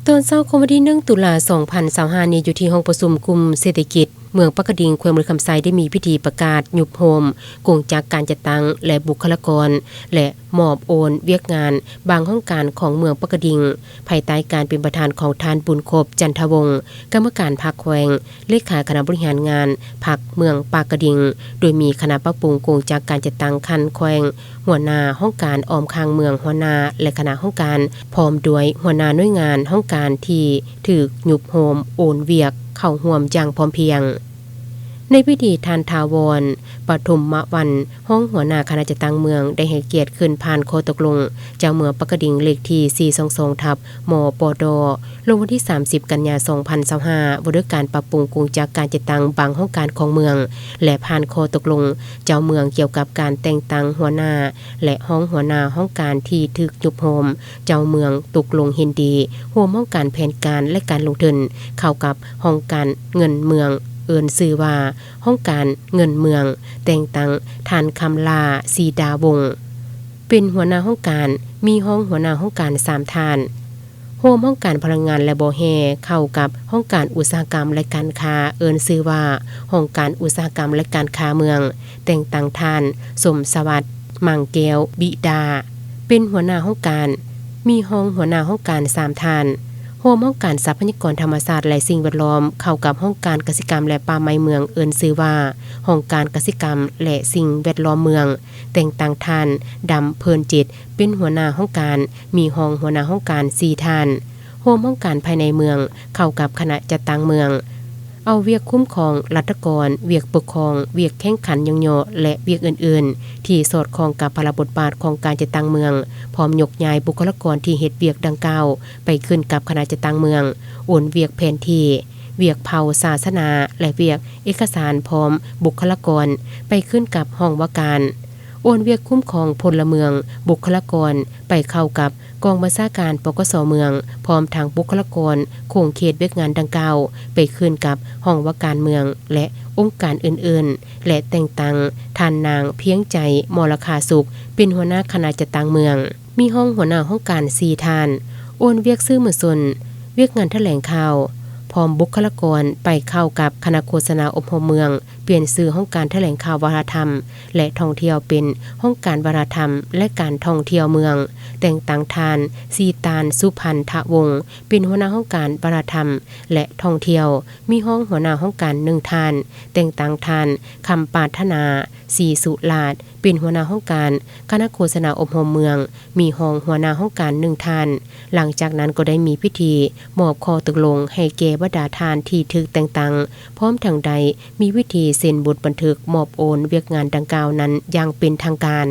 ຕອນເຊົ້າຂອງວັນທີໜຶ່ງ ຕຸລາ ສອງພັນຊາວຫ້ານີ້ ຢູ່ທີ່ຫ້ອງປະຊຸມກຸ່ມເສດຖະກິດເມືອງປາກກະດິງ ແຂວງບໍລິຄຳໄຊ ໄດ້ມີພິທີປະກາດຍຸບໂຮມກົງຈັກການຈັດຕັ້ງ ແລະ ບຸກຄະລາກອນ ແລະ ມອບໂອນວຽກງານບາງຫ້ອງການຂອງເມືອງປາກກະດິງ ພາຍໃຕ້ການເປັນປະທານຂອງທ່ານ ບຸນຄົບ ຈັນທະວົງ ກຳມະການພັກແຂວງ ເລຂາຄະນະບໍລິຫານງານພັກເມືອງປາກກະດິງ, ໂດຍມີຄະນະປັບປຸງກົງຈັກການຈັດຕັ້ງຂັ້ນແຂວງ, ຫົວໜ້າຫ້ອງການອ້ອມຂ້າງເມືອງ, ຫົວໜ້າ ແລະ ຄະນະຫ້ອງການ, ພ້ອມດ້ວຍຫົວໜ້າໜ່ວຍງານ, ຫ້ອງການທີ່ຖືກຍຸບໂຮມ, ໂອນວຽກເຂົ້າຮ່ວມຢ່າງພ້ອມພຽງ. ໃນພິທີ, ທ່ານ ຖາວອນ ປະທຸມມະວັນ ຮອງຫົວໜ້າຄະນະຈັດຕັ້ງເມືອງ ໄດ້ໃຫ້ກຽດຂຶ້ນຜ່ານຂໍ້ຕົກລົງເຈົ້າເມືອງປາກກະດິງ ເລກທີ ສີ່ສອງສອງ ທັບ ມປດ ລົງວັນທີ ສາມສິບ ກັນຍາ ສອງພັນຊາວຫ້າ ວ່າດ້ວຍການປັບປຸງກົງຈັກການຈັດຕັ້ງບາງຫ້ອງການຂອງເມືອງ ແລະ ຜ່ານຂໍ້ຕົກລົງເຈົ້າເມືອງກ່ຽວກັບການແຕ່ງຕັ້ງຫົວໜ້າ ແລະ ຮອງຫົວໜ້າຫ້ອງການທີ່ຖືກຍຸບໂຮມ, ເຈົ້າເມືອງຕົກລົງເຫັນດີຮ່ວມຫ້ອງການແຜນການ ແລະ ການລົງທຶນ ເຂົ້າກັບຫ້ອງການເງິນເມືອງ, ເອີ້ນຊື່ວ່າຫ້ອງການເງິນເມືອງ, ແຕ່ງຕັ້ງທ່ານ ຄຳຫຼ້າ ສີດາວົງ ເປັນຫົວໜ້າຫ້ອງການ, ມີຮອງຫົວໜ້າຫ້ອງການສາມທ່ານ. ຮ່ວມຫ້ອງການພະລັງງານ ແລະ ບໍ່ແຮ່ ເຂົ້າກັບຫ້ອງການອຸດສາຫະກຳ ແລະ ການຄ້າ, ເອີ້ນຊື່ວ່າຫ້ອງການອຸດສາຫະກຳ ແລະ ການຄ້າເມືອງ, ແຕ່ງຕັ້ງທ່ານ ສົມສະຫວັດ ມັງແກ້ວ ບິດາ ເປັນຫົວໜ້າຫ້ອງການ, ມີຮອງຫົວໜ້າຫ້ອງການສາມທ່ານ. ຮ່ວມຫ້ອງການຊັບພະຍາກອນທຳມະຊາດ ແລະ ສິ່ງແວດລ້ອມ ເຂົ້າກັບຫ້ອງການກະສິກຳ ແລະ ປ່າໄມ້ເມືອງ, ເອີ້ນຊື່ວ່າຫ້ອງການກະສິກຳ ແລະ ສິ່ງແວດລ້ອມເມືອງ, ແຕ່ງຕັ້ງທ່ານ ດຳເພີນຈິດ ເປັນຫົວໜ້າຫ້ອງການ, ມີຮອງຫົວໜ້າຫ້ອງການສີ່ທ່ານ. ຮ່ວມຫ້ອງການພາຍໃນເມືອງ ເຂົ້າກັບຄະນະຈັດຕັ້ງເມືອງ, ເອົາວຽກຄຸ້ມຄອງລັດຖະກອນ, ວຽກປົກຄອງ, ວຽກແຂ່ງຂັນຫຍໍ້ໆ ແລະ ວຽກອື່ນໆ ທີ່ສອດຄ່ອງກັບພາລະບົດບາດຂອງການຈັດຕັ້ງເມືອງ, ພ້ອມຍົກຍ້າຍບຸກຄະລາກອນທີ່ເຮັດວຽກດັ່ງກ່າວໄປຂຶ້ນກັບຄະນະຈັດຕັ້ງເມືອງ, ໂອນວຽກແຜນທີ່, ວຽກເຜົ່າສາສະໜາ ແລະ ວຽກເອກະສານພ້ອມບຸກຄະລາກອນໄປຂຶ້ນກັບຫ້ອງວ່າການ. ໂອນວຽກຄຸ້ມຄອງພົນລະເມືອງ, ບຸກຄະລາກອນໄປເຂົ້າກັບກອງບັນຊາການ ປກສ ເມືອງ, ພ້ອມທັງບຸກຄະລາກອນຂົງເຂດວຽກງານດັ່ງກ່າວໄປຂຶ້ນກັບຫ້ອງວ່າການເມືອງ ແລະ ອົງການອື່ນໆ ແລະ ແຕ່ງຕັ້ງທ່ານນາງ ພຽງໃຈ ມໍລະຄາສຸກ ເປັນຫົວໜ້າຄະນະຈັດຕັ້ງເມືອງ, ມີຮອງຫົວໜ້າຫ້ອງການສີ່ທ່ານ. ໂອນວຽກສື່ມວນຊົນ, ວຽກງານຖະແຫຼງຂ່າວ ພ້ອມບຸກຄະລາກອນໄປເຂົ້າກັບຄະນະໂຄສະນາອົບຮົມເມືອງ, ປ່ຽນຊື່ຫ້ອງການຖະແຫຼງຂ່າວວັດທະນະທຳ ແລະ ທ່ອງທ່ຽວເປັນຫ້ອງການວັດທະນະທຳ ແລະ ການທ່ອງທ່ຽວເມືອງ, ແຕ່ງຕັ້ງທ່ານ ສີຕານ ສຸພັນທະວົງ ເປັນຫົວໜ້າຫ້ອງການວັດທະນະທຳ ແລະ ທ່ອງທ່ຽວ, ມີຮອງຫົວໜ້າຫ້ອງການໜຶ່ງທ່ານ, ແຕ່ງຕັ້ງທ່ານ ຄຳປາດຖະໜາ ສີສຸລາດ ເປັນຫົວໜ້າຫ້ອງການຄະນະໂຄສະນາອົບຮົມເມືອງ, ມີຮອງຫົວໜ້າຫ້ອງການໜຶ່ງທ່ານ. ຫຼັງຈາກນັ້ນກໍໄດ້ມີພິທີມອບຂໍ້ຕົກລົງໃຫ້ແກ່ບັນດາທ່ານທີ່ຖືກແຕ່ງຕັ້ງ, ພ້ອມທັງໄດ້ມີພິທີເຊັນບົດບັນທຶກມອບໂອນວຽກງານດັ່ງກ່າວນັ້ນຢ່າງເປັນທາງການ.